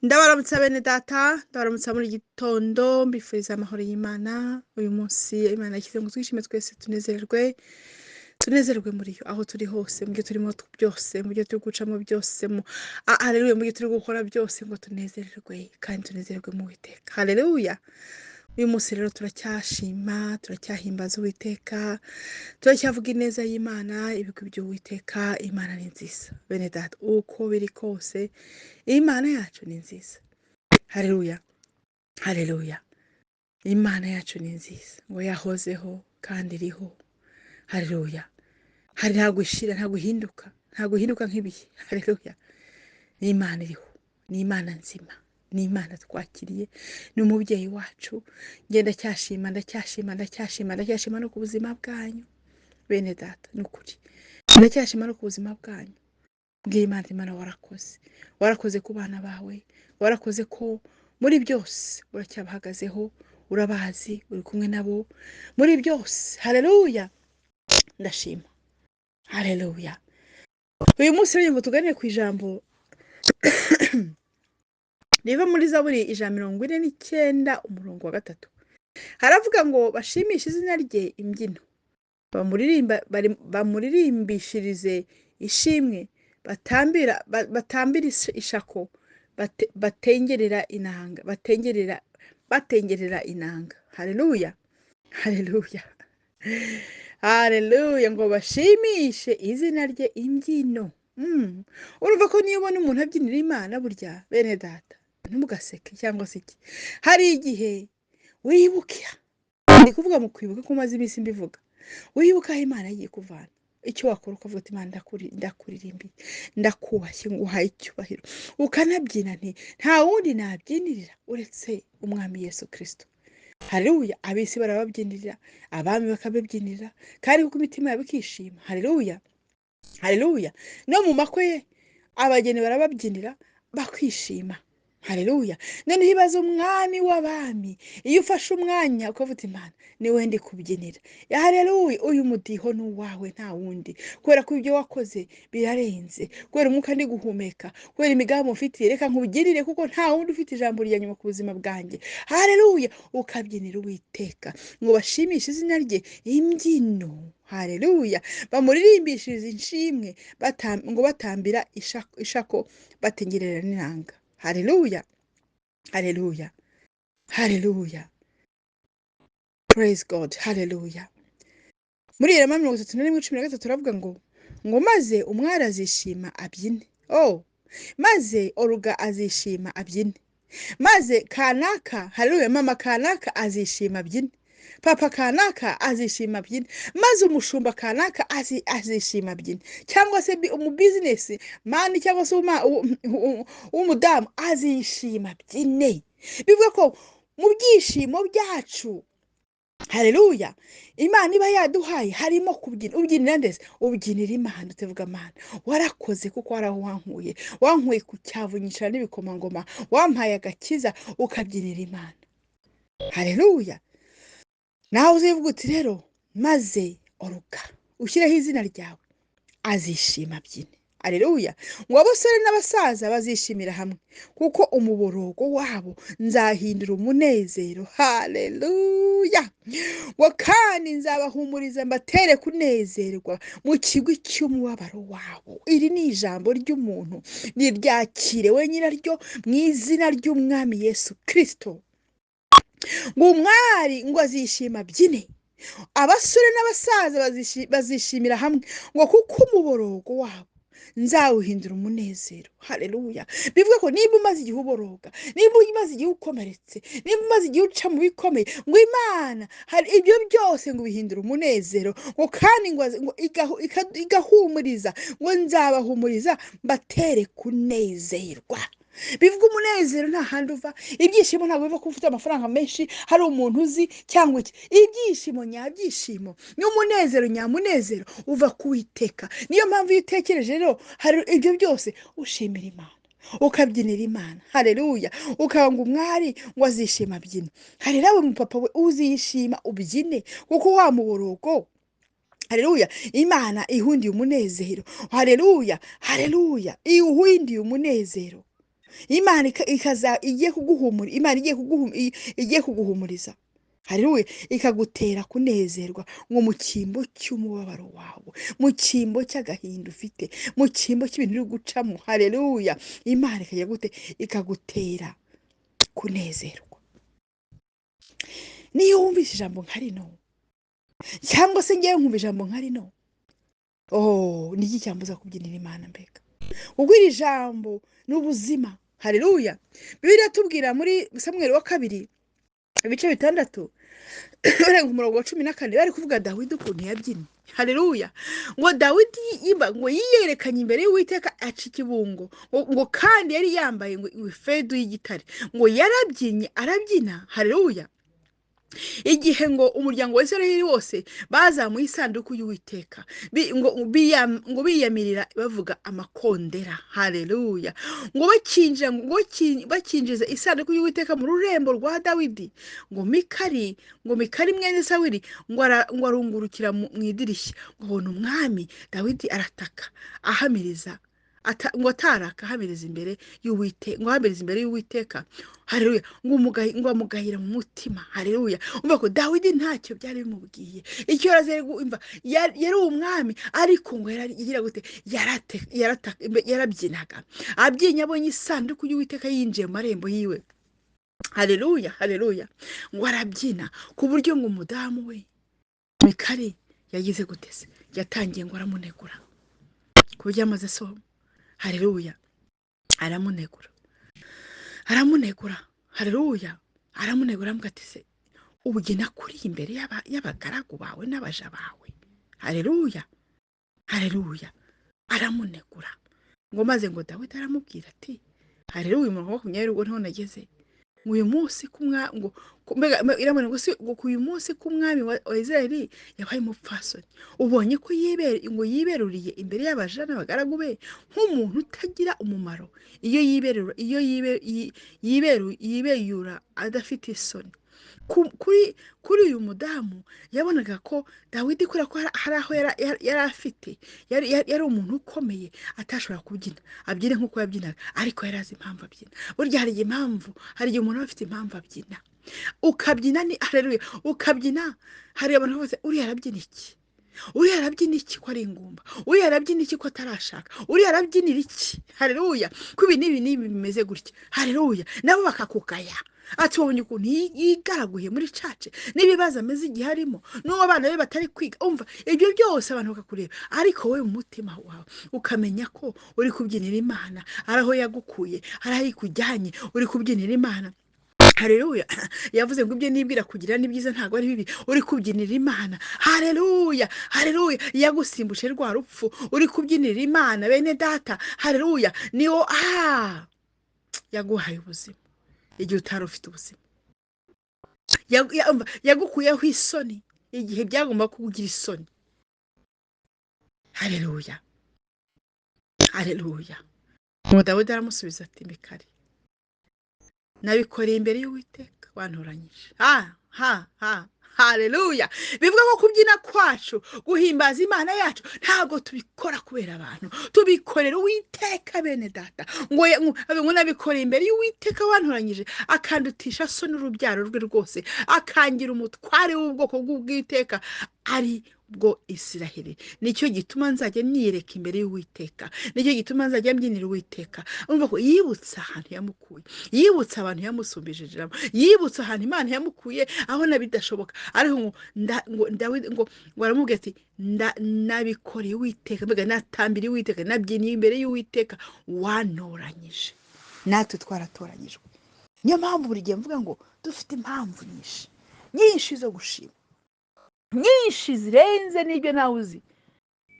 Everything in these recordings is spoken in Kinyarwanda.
Ndabaramutsa bene data, ndabaramutsa muri gitondo, mbifuriza amahoro y'Imana. Uyu munsi Imana yashyize ngo twishime twese, tunezererwe, tunezerwe muri yo aho turi hose, mu byo turimo byose, mu byo turi gucamo byose, mu haleluya, mu byo turi gukora byose, ngo tunezererwe kandi tunezererwe mu Uwiteka. Haleluya. Uyu munsi rero turacyashima, turacyahimbaza Uwiteka, turacyavuga ineza y'Imana, ibigwi by'Uwiteka. Imana ni nziza bene data, uko biri kose Imana yacu ni nziza. Haleluya, haleluya. Imana yacu ni nziza, ngo yahozeho kandi iriho. Haleluya. Hari ntabwo ishira, ntabwo ihinduka, ntabwo ihinduka nk'ibihe. Haleluya. Ni Imana iriho, ni Imana nzima, ni Imana twakiriye, ni umubyeyi wacu. Njye ndacyashima, ndacyashima, ndacyashima, ndacyashima no ku buzima bwanyu bene data, ni ukuri ndacyashima no ku buzima bwanyu. Mbwira Imana, Imana warakoze, warakoze ku bana bawe, warakoze ko muri byose uracyabahagazeho, urabazi, uri kumwe nabo muri byose. Haleluya, ndashima. Haleluya. Uyu munsi rero ngo tuganire ku ijambo riva muri Zaburi 149 umurongo wa 3. Haravuga ngo bashimishe izina rye imbyino, bamuririmbishirize ishimwe, batambira ishako, batengerera inanga, batengerera inanga. Haleluya, haleluya, haleluya. Ngo bashimishe izina rye imbyino. Urumva ko niyo ubona umuntu abyinira Imana, burya bene data ntimugaseke cyangwa se iki, hari igihe wibuka, ndi kuvuga mu kwibuka ko maze iminsi mbivuga, wibuka aho Imana yagiye kuvana, icyo wakora ukavuga ati Imana ndakuririmbiye, ndakubashye, nguhaye icyubahiro, ukanabyina nti nta wundi nabyinirira uretse Umwami Yesu Kristo. Haleluya. Ab'isi barababyinirira, abami bakababyinirira, kandi kuko imitima yabo ikishima. Haleluya, haleluya. No mu makwe ye abageni barababyinira bakishima. Haleluya. Noneho ibaze Umwami w'abami, iyo ufashe umwanya ukavuga Imana niwe ndi kubyinira. Haleluya, uyu mudiho ni uwawe nta wundi, kubera ko ibyo wakoze birarenze, kubera umwuka ndi guhumeka, kubera imigambi ufitiye, reka nkubyinire kuko nta wundi ufite ijambo rya nyuma ku buzima bwanjye. Haleluya. Ukabyinira Uwiteka ngo bashimishe izina rye imbyino. Haleluya. Bamuririmbishirize ishimwe, ngo batambira ishako, batengerera n'inanga. Haleluya, haleluya, haleluya. Praise God. Haleluya. Muri Yeremiya 31:13 turavuga ngo maze umwari azishima abyine. Oh, maze oruga azishima abyine. Maze kanaka, haleluya, mama kanaka azishima abyine. Papa kanaka azishima abyine. Maze umushumba kanaka azishima abyine. Cyangwa se umu business man cyangwa se umudamu azishima abyine. Bivuga ko mu byishimo byacu, haleluya, Imana iba yaduhaye harimo kubyina. Ubyinira ndetse ubyinira Imana, utavuga Imana warakoze kuko waraho wankuye, wankuye ku cyavu nyicara n'ibikomangoma, wampaye agakiza, ukabyinira Imana. Haleluya. Nawe uzivuga uti rero maze oruga ushyireho izina ryawe, azishima abyine. Haleluya. Ngo abasore n'abasaza bazishimira hamwe, kuko umuborogo wabo nzahindura umunezero. Haleluya. Ngo kandi nzabahumuriza mbatere kunezerwa mu kigwi cy'umubabaro wabo. Iri ni ijambo ry'umuntu, niryakire we nyiraryo mu izina ry'Umwami Yesu Kristo. Ngo umwari ngo azishima abyine, abasore n'abasaza bazishimira hamwe, ngo kuko umuborogo wabo nzawuhindura umunezero. Haleluya. Bivuga ko niba umaze igihe uboroga, niba umaze igihe ukomeretse, niba umaze igihe uca mu bikomeye, ngo Imana hari ibyo byose ngo bihindure umunezero, ngo kandi ngo igahumuriza, ngo nzabahumuriza mbatere kunezerwa. Bivuga umunezero nta handi uva, ibyishimo ntabwo biva ko ufite amafaranga menshi, hari umuntu uzi cyangwa iki. Ibyishimo nyabyishimo n'umunezero nyamunezero uva ku Uwiteka. Niyo mpamvu iyo utekereje rero hari ibyo byose ushimira Imana, ukabyinira Imana. Haleluya. Ukanga umwari ngo azishima abyine. Hari nawe mupapa we uzishima ubyine, kuko wa muborogo, haleluya, Imana ihundiye umunezero. Haleluya, haleluya, iwuhindiye umunezero. Imana ikaza igiye kuguhumura, Imana igiye kuguhumuriza. Haleluya, ikagutera kunezerwa ngo mu cyimbo cy'umubabaro wawe, mu cyimbo cy'agahinda ufite, mu cyimbo cy'ibintu uri gucamo. Haleluya, Imana ikajya gute? Ikagutera kunezerwa. Niyo wumvise ijambo nka rino, cyangwa se ngewe nkumva ijambo nka rino, oh, ni iki cyambuza kubyinira Imana mbega? Ubwo iri jambo ni ubuzima. Haleluya. Bibiliya iratubwira muri Samweli wa kabiri ibice 6 urenga umurongo wa 14, bari kuvuga Dawidi ukuntu yabyinnye. Haleluya. Ngo Dawidi ngo yiyerekanye imbere y'Uwiteka aca ikibungo, ngo kandi yari yambaye ngo ifedu y'igitare, ngo yarabyinnye arabyina. Haleluya. Igihe ngo umuryango wa Israheli wose bazamuye isanduku y'Uwiteka, ngo biyamirira bavuga amakondera. Haleluya. Ngo bakinjiza isanduku y'Uwiteka mu rurembo rwa Dawidi, ngo Mikali mwene Sawuli ngo arungurukira mu idirishya, ngo abona umwami Dawidi arataka ahamiriza, ngo ataraka ahamiriza imbere y'Uwiteka, ngo ahamiriza imbere y'Uwiteka. Haleluya. Ngo amugayira mu mutima. Haleluya. Umva ko Dawidi ntacyo byari bimubwiye, icyo yaraze umva yari umwami, ariko ngo yaragira gute? Yarabyinaga, abyinya abonye isanduku y'Uwiteka yinjiye mu marembo yiwe. Haleluya, haleluya. Ngo arabyina ku buryo ngo umudamu we Mikali yagize gute se? Yatangiye ngo aramunegura ku buryo amaze asoma. Haleluya. Aramunegura, aramunegura. Haleluya. Aramunegura, aramubwira ati se ubugena kuri imbere y'abagaragu bawe n'abaja bawe. Haleluya, haleluya. Aramunegura ngo maze ngo Dawidi aramubwira ati, haleluya, umurongo wa 20 ubwo niho nageze, ngo uyu munsi ngo mbega iramubwira ngo si ngo uyu munsi k'umwami wa Israheli yabaye umupfasoni, ubonye ko ngo yiberuriye imbere y'abaja n'abagaragu be nk'umuntu utagira umumaro, iyo yibeyura adafite isoni. Kuri uyu mudamu yabonaga ko Dawidi kubera ko hari aho yari afite, yari umuntu ukomeye, atashobora kubyina abyine nk'uko yabyinaga, ariko yari azi impamvu abyina. Burya hari impamvu, hari igihe umuntu aba afite impamvu abyina, ukabyina ni haleluya, ukabyina. Hari abantu bose, uriya arabyina iki? Uriya arabyina iki ko ari ingumba? Uriya arabyina iki ko atarashaka? Uriya arabyinira iki? Haleluya. Ko ibi n'ibi n'ibi bimeze gutya. Haleluya. Nabo bakakugaya. Ati wabonye ukuntu yigaraguye muri cace, n'ibibazo ameze igihe arimo, n'uwo abana be batari kwiga. Umva ibyo byose abantu bakakureba, ariko wowe mu mutima wawe ukamenya ko uri kubyinira Imana, ari aho yagukuye, ari aho ikujyanye, uri kubyinira Imana. Haleluya. Yavuze ngo ibyo nibwira kugira ni byiza ntabwo ari bibi, uri kubyinira Imana. Haleluya, haleluya. Yagusimbuje rwa rupfu, uri kubyinira Imana bene data. Haleluya. Niwo yaguhaye ubuzima igihe utari ufite ubuzima, yagukuyeho isoni igihe byagomba kukugira isoni. Haleluya, haleluya. Ngo Dawidi aramusubiza ati Mikali, nabikoreye imbere y'Uwiteka wantoranyije. Ha ha ha. Haleluya. Bivuga ko kubyina kwacu, guhimbaza Imana yacu, ntabwo tubikora kubera abantu, tubikorera Uwiteka bene data. Ngo nabikoreye imbere y'Uwiteka wantoranyije, akandutisha so n'urubyaro rwe rwose, akangira umutware w'ubwoko bw'Uwiteka ari bwo Israheli. Nicyo gituma nzajya myiyereka imbere y'Uwiteka, nicyo gituma nzajya mbyinira Uwiteka. Urumva ko yibutse ahantu yamukuye, yibutse abantu yamusumbije ijambo, yibutse ahantu Imana yamukuye abona bidashoboka, ariko ngo Dawidi ngo aramubwira ati nabikoreye Uwiteka, mbega natambiriye Uwiteka, nabyiniye imbere y'Uwiteka wantoranyije. Natwe twaratoranyijwe. Niyo mpamvu buri gihe mvuga ngo dufite impamvu nyinshi nyinshi zo gushima, nyinshi zirenze n'ibyo nawe uzi,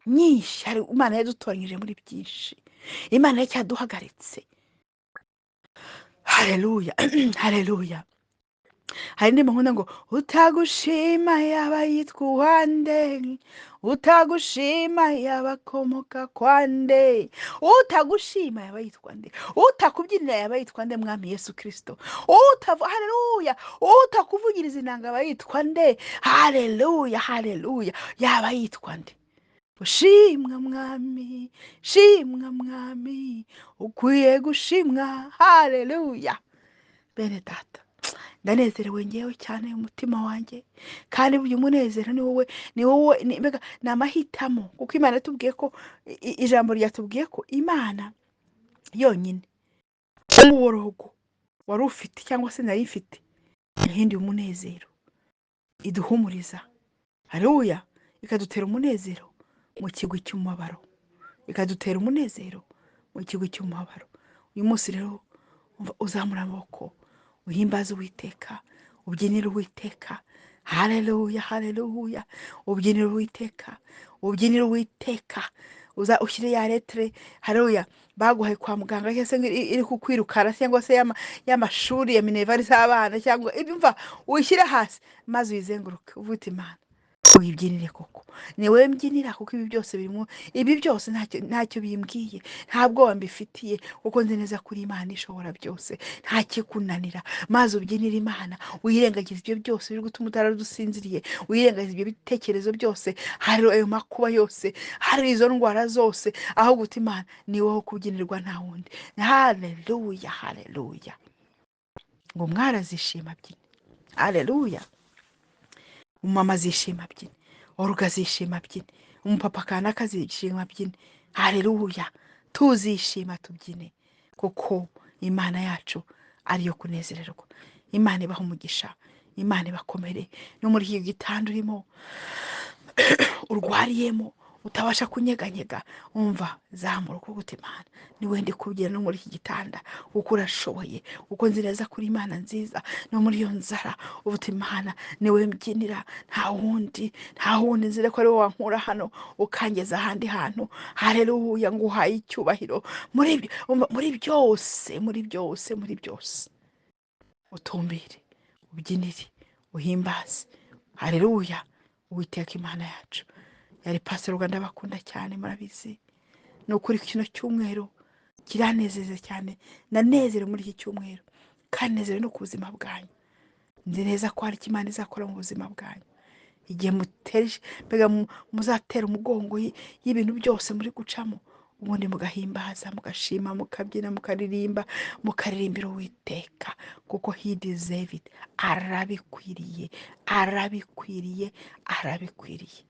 nyinshi. Hari Imana yadutoranyije muri byinshi, Imana yacyaduhagaritse. Haleluya, haleluya. Hari indirimbo nkunda ngo utagushima yaba yitwa uwande, utagushima yaba akomoka kwande, utagushima yaba yitwa nde, utakubyinira yaba yitwa nde Mwami Yesu Kristo, haleluya, utakuvugiriza inanga aba yitwa nde. Haleluya, haleluya. Yaba yitwa nde? Ushimwa mwami, shimwa mwami, ukwiye gushimwa. Haleluya. Bene data, ndanezerewe ngewe cyane umutima wanjye, kandi uyu munezero ni wowe, ni wowe, mbega ni amahitamo, kuko Imana yatubwiye ko ijambo ryatubwiye ko Imana yonyine umuborogo wari ufite cyangwa se nari mfite yahinduye umunezero, iduhumuriza. Haleluya. Ikadutera umunezero mu kigwi cy'umubabaro, ikadutera umunezero mu kigwi cy'umubabaro. Uyu munsi rero uzamura amaboko, uhimbaze Uwiteka, ubyinire Uwiteka. Haleluya, haleluya. Ubyinire Uwiteka, ubyinire Uwiteka. Uza ushyire ya letre, haleluya, baguhaye kwa muganga cyangwa se iri kukwirukana, cyangwa se y'amashuri ya minervari z'abana, cyangwa ibyo, uyishyire hasi maze uyizenguruke uvuge uti Imana uyibyinire koko, ni wowe mbyinira, kuko ibi byose birimo, ibi byose ntacyo bimbwiye, nta bwoba mbifitiye, kuko nzi neza kuri Imana ishobora byose, nta kikunanira. Maze ubyinire Imana, wirengagize ibyo byose biri gutuma utaradusinziriye, wirengagize ibyo bitekerezo byose, hari ayo makuba yose, hari izo ndwara zose, aho guta Imana ni wowe kubyinirwa nta wundi. Haleluya, haleluya. Ngo mwarazishima byine. Haleluya. Umumama azishima byine, Oruga azishima byine, umupapa kanaka azishima byine. Haleluya. Tuzishima tubyine, kuko Imana yacu ariyo kunezererwa. Imana ibaha umugisha, Imana ibakomere. No muri iki gitanda urimo urwariyemo utabasha kunyeganyega, umva zamura ukuboko uti Imana ni wende kubyina no muri iki gitanda, kuko urashoboye, kuko nzi neza kuri Imana nziza. No muri iyo nzara uti Imana ni we mbyinira, nta wundi, nta wundi, nzi ko ari wowe wankura hano ukangeza ahandi hantu. Haleluya, nguhaye icyubahiro muri muri byose, muri byose, muri byose. Utumbire, ubyinire, uhimbaze. Haleluya, Uwiteka Imana yacu. Yari Pastor Ruganda, bakunda cyane, murabizi. Ni ukuri kino cyumweru kiranezeza cyane, ndanezerewe muri iki cyumweru, kandi nezerewe no ku buzima bwanyu. Nzi neza ko hari icyo Imana izakora mu buzima bwanyu. Igihe muteje, mbega muzatera umugongo y'ibintu byose muri gucamo, ubundi mugahimbaza, mugashima, mukabyina, mukaririmba, mukaririmbira Uwiteka, kuko he deserve it. Arabikwiriye, arabikwiriye, arabikwiriye.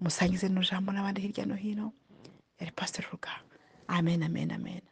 Musangize no jambo n'abandi hirya no hino. Yari Pastor Ruga. Amen, amen, amen.